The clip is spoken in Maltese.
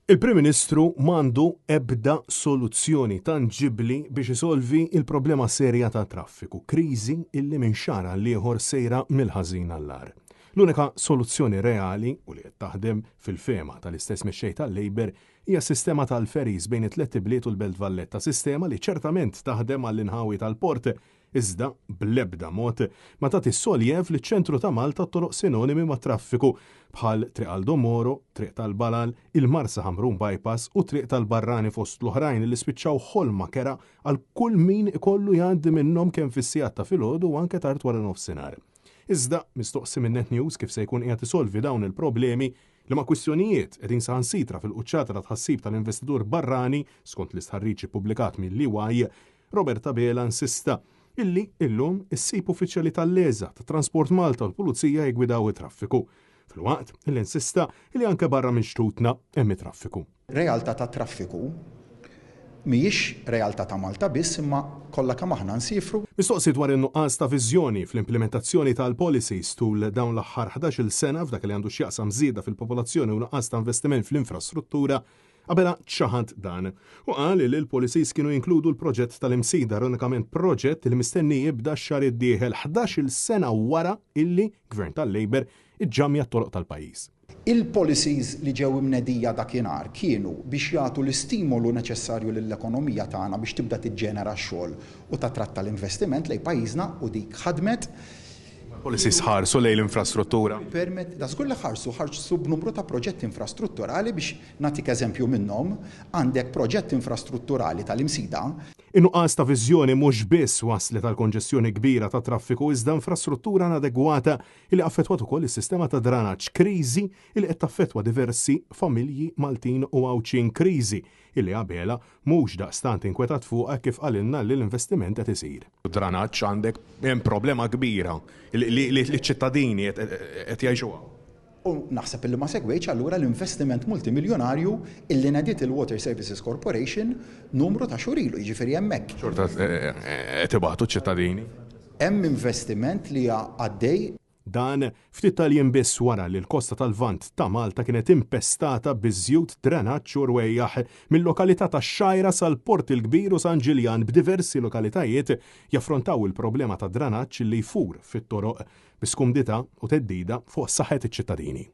Il-Prim Ministru m'għandu ebda soluzzjoni tanġibbli biex isolvi il-problema serja ta' traffiku, kriżi illi minn xahar għal ieħor sejra mill-ħażin għall-agħar. L-unika soluzzjoni reali u li qed taħdem fil-fehma tal-istess mexxej tal-Labour hija s-sistema tal-ferries bejn it-tlett ibliet u l-Belt Valletta, sistema li ċertament taħdem għall-inħawi tal-port iżda bl-ebda mod ma tagħti soljev liċ-ċentru ta' Malta toroq sinonimi mat-traffiku bħal Triq Aldo Moro, Triq tal-Balal, il-Marsa Ħamrun Bypass u Triq tal-Barrani fost l-oħrajn li spiċċaw ħolma kerha għal kull min ikollu jgħaddi minnhom kemm fis-sigħat ta' filgħodu u anke tard wara nofsinhar. Iżda, mistoqsi minn Net News kif se jkun qiegħed isolvi dawn il-problemi, liema kwistjonijiet qegħdin saħansitra fil-quċċata ta' tħassib tal-investitur barrani skont l-istħarriġ ippubblikat mill-EY, Robert Abela insista illi illum issib uffiċjali tal-LESA, ta' Transport Malta u l-Pulizija jiggwidaw it-traffiku. Filwaqt illi insista illi anke barra minn xtutna hemm it-traffiku. Realtà tat-traffiku mhijiex realtà ta' Malta biss imma kollha kemm aħna nsiefru. Mistoqsi dwar in-nuqqas ta' viżjoni fl-implimentazzjoni tal-policies tul dawn l-aħħar 11-il sena f'dak li għandu x'jaqsam żieda fil-popolazzjoni u nuqqas ta' investiment fl-infrastruttura, Abela ċaħad dan u qal li l-policies kienu jinkludu l-proġett tal-Imsida, ironikament proġett li mistenni jibda x-xahar id-dieħel 11-il sena wara illi Gvern tal-Labour iġġammja t-toroq tal-pajjiż. Il-policies li ġew imnedija dakinhar kienu biex jagħtu l-istimolu neċessarju lill-ekonomija tagħna biex tibda tiġġenera x-xogħol u tattratta l-investiment lejn pajjiżna u dik ħadmet. Policies ħarsu lejn l-infrastruttura. Da żgur li ħarsu, ħarsu b'numru ta' proġetti infrastrutturali biex Nagħtik eżempju minnhom, għandek proġett infrastrutturali tal-Imsida. In-nuqqas ta' viżjoni mhux biss wasslet għal konġestjoni kbira ta' traffiku iżda infrastruttura inadegwata li affettwat ukoll is-sistema ta' dranaġġ, kriżi li qed taffettwa diversi familji Maltin u Għawdxin, kriżi li Abela mhux daqstant inkwetat fuqha hekk kif qalilna li l-investiment qed isir. Dranaġġ għandek hemm problema kbira li ċ-ċittadini qed jgħixuha. U naħseb illi ma segwejtx allura l-investiment multimiljonarju illi nediet il-Water Services Corporation numru ta' xhur ilu, jiġifieri hemmhekk. Xorta qed ibatu ċ-ċittadini. Hemm investiment li għaddej. Dan ftit tal-jiem biss wara li l-kosta tal-Lvant ta' Malta kienet impestata biż-żjut, drenaġġ u rwejjaħ mil-lokalità tax-Xgħajra sal-Port il-Kbir u San Ġiljan b'diversi lokalitajiet jaffrontaw il-problema ta' dranaġġ li jfur fit-toroq bi skumdità u theddida fuq saħħet iċ-ċittadini.